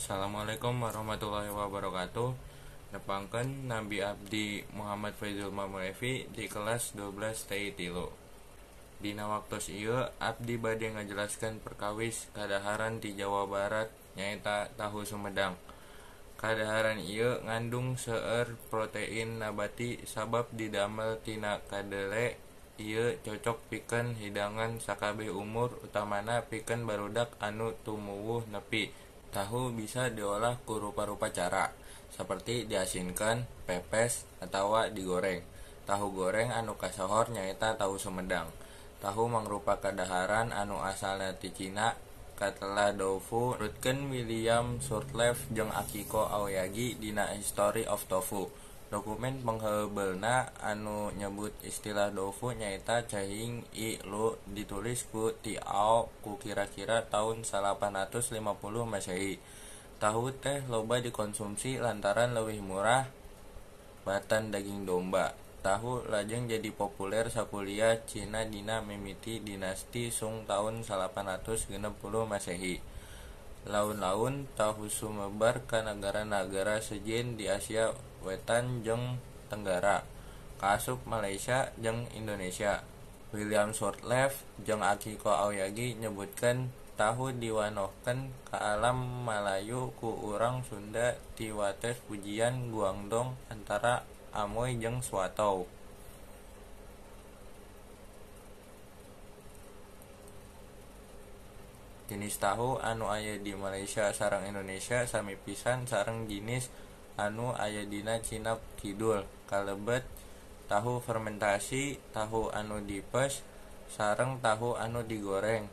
Assalamualaikum warahmatullahi wabarakatuh. Nepangkeun Nabi Abdi Muhammad Faizul Mamuevi di kelas 12 TI 3. Dina waktos ieu abdi bade ngajelaskeun perkawis kadaharan ti Jawa Barat nyaeta tahu Sumedang. Kadaharan ieu ngandung seueur protein nabati sabab didamel tina kadele. Ieu cocok pikeun hidangan sakabeh umur, utamana pikeun barudak anu tumuwuh nepi. Tahu bisa diolah ku rupa-rupa cara, saperti diasinkeun, pepes, atawa digoreng. Tahu goreng anu kasohor nyaeta tahu Sumedang. Tahu mangrupa kadaharan anu asalna ti Cina, katelah doufu. Nurutkeun William Shurtleff jeung Akiko Aoyagi dina History of Tofu. Dokumen pangheubeulna anu nyebut istilah doufu nyaeta Cehing I Lu ditulis ku Ti Ao ku kira-kira taun 850 Masehi. Tahu teh loba dikonsumsi lantaran leuwih murah batan daging domba. Tahu lajeng jadi populer sakuliah Cina dina mimiti dinasti Sung taun 860 Masehi. Laun-laun tahu sumebar ka nagara-nagara sejen di Asia Wetan jeung Tenggara, kaasup Malaysia jeung Indonesia. William Shurtleff jeung Akiko Aoyagi nyebutkeun tahu diwanohkeun ka alam Malayu ku urang Sunda ti wates Fujian, Guangdong antara Amoy jeung Swatow. Jinis tahu anu aya di Malaysia sareng Indonesia sami pisan sareng jinis anu aya dina Cina Kidul, kalebet tahu fermentasi, tahu anu dipes, sareng tahu anu digoreng,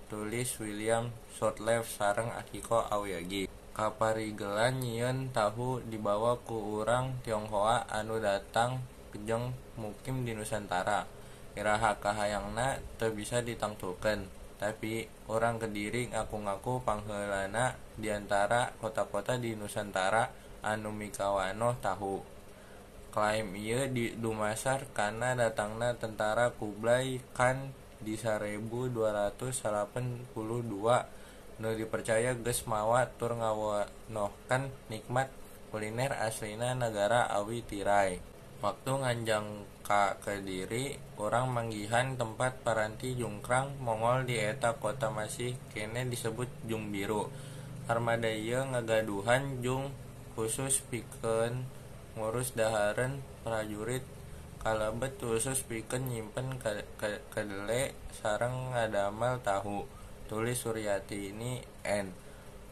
tulis William Shurtleff sareng Akiko Aoyagi. Kaparigelan nyieun tahu dibawa ku urang Tionghoa anu datang jeung mukim di Nusantara. Iraha kahayangna teu bisa ditangtukeun, tapi urang Kediri ngaku-ngaku pangheulana di antara kota-kota di Nusantara anu mikawanoh tahu. Klaim ieu dumasar kana datangna tentara Kublai Khan di 1282 nu dipercaya geus mawa tur ngawanohkeun nikmat kuliner aslina nagara awi tirai. Waktu nganjang ka Kediri, urang manggihan tempat paranti jungkrang Mongol di eta kota masih keneh disebut Jung Biru. Armada ieu ngagaduhan jung khusus pikeun ngurus dahareun prajurit, kalebet khusus pikeun nyimpen kadele sareng ngadamel tahu, tulis Suryatini N.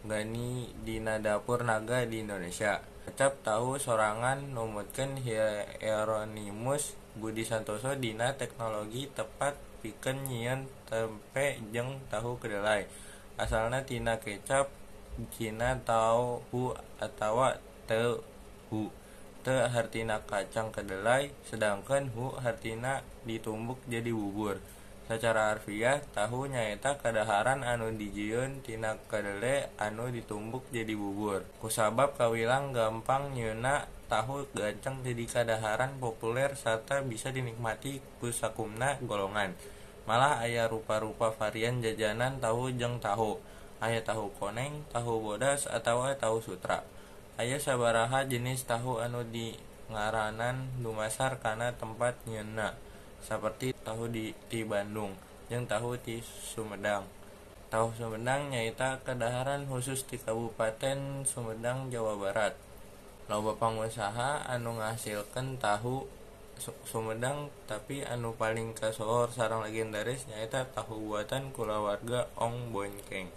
Gani dina Dapur Naga di Indonesia. Kecap tahu sorangan numutkeun Hieronymus Budi Santoso dina teknologi tepat pikeun nyieun tempe jeung tahu kedelai. Asalna tina kecap Cina tauhu atawa teu-hu. Te hartina kacang kedelai, sedangkan hu hartina ditumbuk jadi bubur. Sacara harfiah, tahu nyaeta kadaharan anu dijieun tina kadele anu ditumbuk jadi bubur. Kusabab kawilang gampang nyieunna, tahu gancang jadi kadaharan populer sarta bisa dinikmati ku sakumna golongan. Malah aya rupa-rupa varian jajanan tahu jeung tahu. Aya tahu koneng, tahu bodas, atawa tahu sutra. Aya sabaraha jenis tahu anu dingaranan dumasar kana tempat nyieunna, saperti tahu ti Bandung jeung tahu ti Sumedang. Tahu Sumedang nyaeta kadaharan khusus ti Kabupaten Sumedang, Jawa Barat. Loba pangusaha anu ngahasilkeun tahu Sumedang, tapi anu paling kasohor sareng legendaris nyaeta tahu buatan kulawarga Ong Boen Keng.